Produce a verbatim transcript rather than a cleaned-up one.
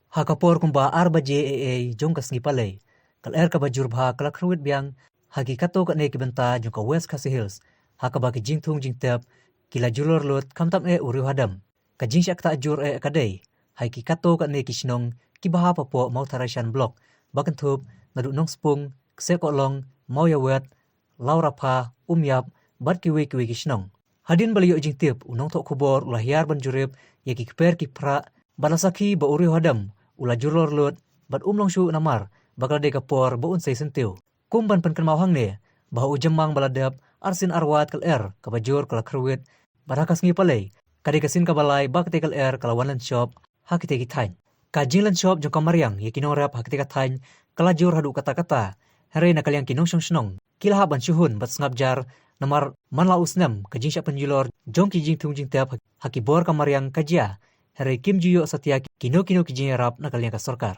Ha ka por kumba ar baje eiei jong ka sngi Palei, ka lyer kaba jur bha ka la kyrwit biang ha ki katto katne ki bynta jong ka West Khasi Hills, ha kaba ki jingthung jingtep ki la julor lut khamtam eh u riew hadem. Ka jingshah ktah jur eh ka dei ha ki katto katne ki shnong kiba hap hapoh Mawthadraishan Block, ba kynthup naduh Nongspung, Ksehkohlong, Mawïawet, Lawrapha, Umïap bad kiwei kiwei ki shnong. Hadien ba la ïoh jingtip, u nongthoh khubor u la hiar ban jurip ïa ki kper ki phrah bad la sakhi ba u riew hadem u la julor lut bad um long shuh namar ba ka la dei ka por ba un sei syntiew. Kum ban pynkynmaw hangne, ba ha u Jymmang ba la dep, arsien arwat ka lyer kaba jur ka la kyrwit, bad ha ka sngi Palei ka dei ka sien kaba lai ba katei ka lyer ka la wan lynshop ha kitei ki thaiñ. Ka jinglynshop jong ka mariang ïa ki nongrep ha katei ka thaiñ ka la jur haduh katta katta, hynrei na ka liang ki nongshong shnong ki la hap ban shu hun bad sngap jar, namar man la u snem ka jingshah pynjulor jong ki jingthung jingtep ha ki bor ka mariang ka jia, hynrei kim ju ïoh satia kino kino ki jingïarap na ka liang ka sorkar.